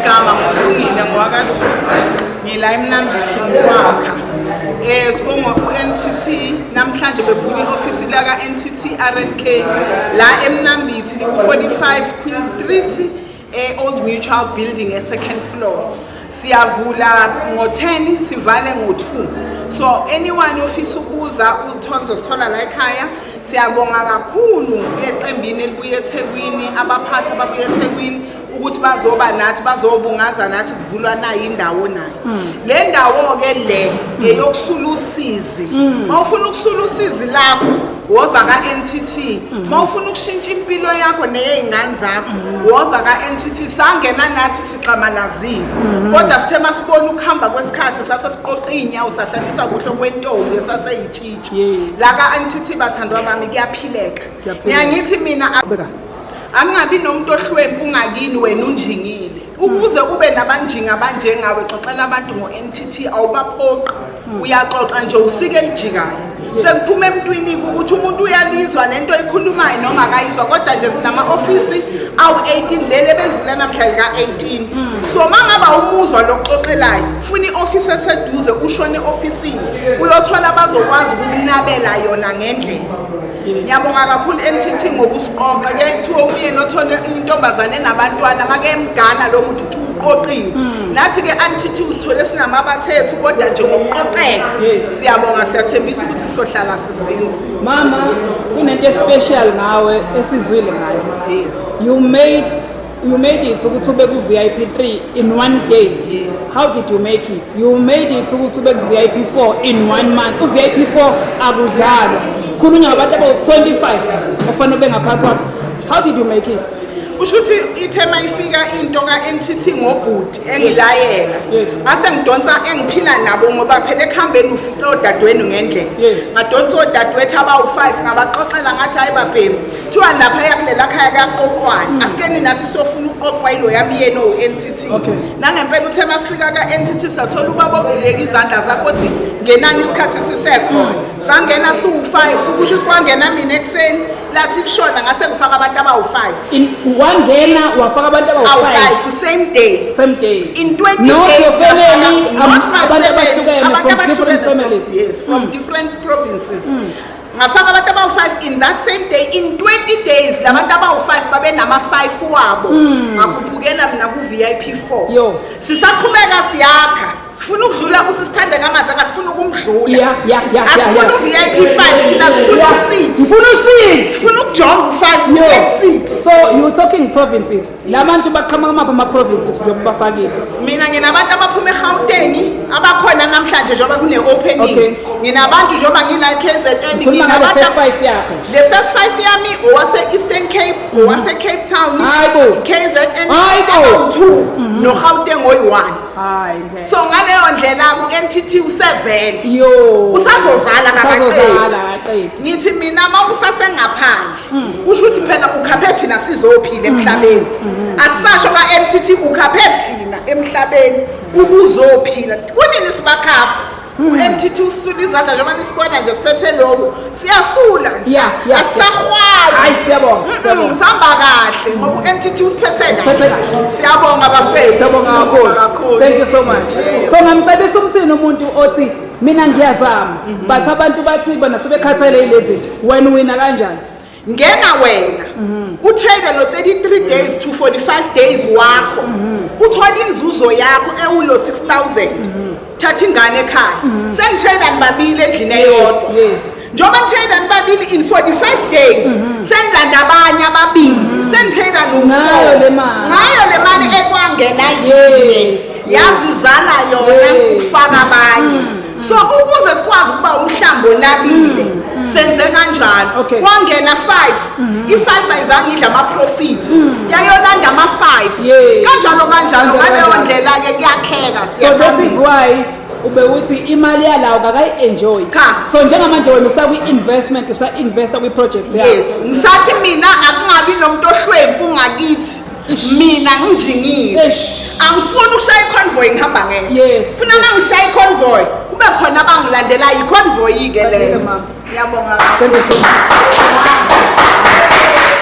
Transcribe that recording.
Igama nguLungile ngowakaThusi, ngila eMnambithi ngokwakha. Sibonga u-NTT namhlanje bekuvula i-ofisi laka-NTT RNK la eMnambithi liku-45 Queen Street e-Old Mutual Building e-second floor. Siyavula ngo-10 sivale ngo-2. So anyone ofisa ukuza uzithola uzosithola la ekhaya. Siyabonga kakhulu eqembini elibuye eThekwini, abaphathi ababuye eThekwini ukuthi bazoba nathi, bazobungaza nathi kuvulwa nayo indawo nayo. Le ndawo ke le eyokusula usizi. Mawufuna ukusula usizi lakho woza ka-NTT. Mawufuna ukushintsha impilo yakho neyey'ngane zakho woza ka-NTT. Sangena nathi sixamalazile. Kodwa sithe masibona ukuhamba kwesikhathi sase siqoqa iy'nyawo sahlalisa kuhle kwentombi esaseyitshitshi. La ka-NTT bathandwa bami kuyaphileka. Ngiyangithi mina angingabi nomuntu ohlwempu ungakini wena unjingile. Ukuze ube nabanjinga abanjengawe xoxela abantu ngo-NTT awubaphoqi. Uyaxoxa nje usike elijikayo. Sekuphuma emntwini ukuthi umuntu uyalizwa lento oyikhulumayo noma akayizwa, kodwa nje sinama-ofisi awu-18, leli ebelivula namhla lika-18. So mangaba umuzwa lokuxoxelayo, funa i-ofisi eseduze, ushone e-ofisini uyothola abazokwazi ukukunabela yona ngendlela. Ngiyabonga kakhulu NTT ngokusiqoqa. Kuyaye kuthiwa umyeni othole intombazane enabantwana make emgana lo muntu kuthiwa uqoqiwe. Nathi-ke NTT usithole sinamabatha ethu, kodwa nje ngokuqoqeka siyabonga, siyathembisa ukuthi sizohlala sizinze. Mama, kunento especial ngawe esizwile ngayo. You made it ukuthi ube ku VIP 3 in one day. How did you make it? You made it ukuthi ube ku VIP 4 in one month. U VIP 4 akudlalwa. Khulunywa ngabantu abawu 25 okufanele ube ngaphansi kwakho. How did you make it? Kusho ukuthi ithe mayifika into ka-NTT ngobhuti engilayela, ngase ngidonsa engiphila nabo, ngoba phela ekuhambeni ufice odadewenu ngendlela. Ngadonsa odadewethu abawu-5, ngabaxoxela ngathi, "Hayi babhemi, kuthiwa laphaya kulela khaya kuyaqoqwana, asikeni nathi siyofuna ukuqoqwa ilo yami yena owu-NTT." Nangempela uthe masifika ka-NTT sathola ubaba ovuleka izandla zakho othi, "Ngenani isikhathi sisekhona." Sangena siwu-5, kusho ukuthi kwangena mina ekuseni, lathi kushona ngase ngifaka abantu abawu-5. In wangena wafaka abantu abawu-5? Awu-5, same day. Same day. In 20 Not days your family, not my abantu family, abahlukene abantu from different abahlukene, families. Yes, from different provinces. Ngafaka abantu abawu-5 in that same day. In 20 days labantu abawu-5 babenama-5 wabo, ngakhuphukela mina ku-VIP 4. Yo. Sisaqhubeka siyakha, sifuna ukudlula kusisithande kamazaka, sifuna ukumdlula. Asifuna u-VIP 5 thina, sifuna u-6. Ngifuna u-6. Sifuna ukujonga u-5. Yo. 6. So you talking provinces. Labantu baqhamuka kumaphi ama-provinces lokhu bafakile? Mina nginabantu abaphuma eGauteng abakhona namhlanje njengoba kune-opening. Nginabantu njengoba ngila KZN. Ngikhuluma ngale Nginabantu first five yakho. Le first five yami owase-Eastern Cape, owase-Cape Town, Hayi bo. KZN Hayi bo. abawu-2 noGauteng oyi-1. Hayi ngeke. So ngaleyo ndlela ku-NTT usezele. Yo. Usazozala. Usazozala. Kakaqedi. Akaqedi. Ngithi mina uma usasengaphandle kusho ukuthi phela ukhaphe thina sizophila emhlabeni. Asisasho ka-NTT, ukhaphe thina emhlabeni ukuzophila. Kunini sibakhapha? U-NTT usula izandla njengoba nisibona nje siphethe lokhu, siyasula nje. Asisahwali. Hayi, siyabonga, siyabonga. Sihamba kahle ngoba u-NTT usiphethe Usiphethe kahle. kahle. Siyabonga bafethu. Siyabonga kakhulu. Thank you so much. So ngamcebisa umthini umuntu othi, "Mina ngiyazama, but abantu bathi bona sebekhathele yilezi zinto"? Wena wina kanjani? Ngena wena utrade lo 33 days to 45 days wakho, uthola inzuzo yakho ewulo 6000, thatha ingane ekhaya, senitrade nibabili endlini eyodwa. Njengoba nitrade nibabili, in 45 days senilanda abanye ababili, senitrade Ngayo le mali. Ngayo le mali ekwangena yinye. Yazizala yona ukufaka abanye. So ukuze sikwazi ukuba umhlambo onabile senze kanjalo. Kwangena 5, i-5 ayizange idle ama-profit, yayolanda ama-5. Kanjalo kanjalo. Kanjalo, Ngaleyo kanjalo. ndlela-ke kuyakheka. So that is why ube uthi imali yalawo kakayi-enjoy. Cha. So njengamanje wena usakwi-investment, usa-investa kwi-project yakho. Yes, ngisathi mina akungabi nomuntu ohlwempu ngakithi mina nginjingile. Eish. Angifuni ukushaya iconvoy ngihamba ngedwa. Funa uma ngishaya iconvoy kube khona abangilandelayo, iconvoy-ke Baleka, leyo. Mama. Ngiyabonga. Thank you so much.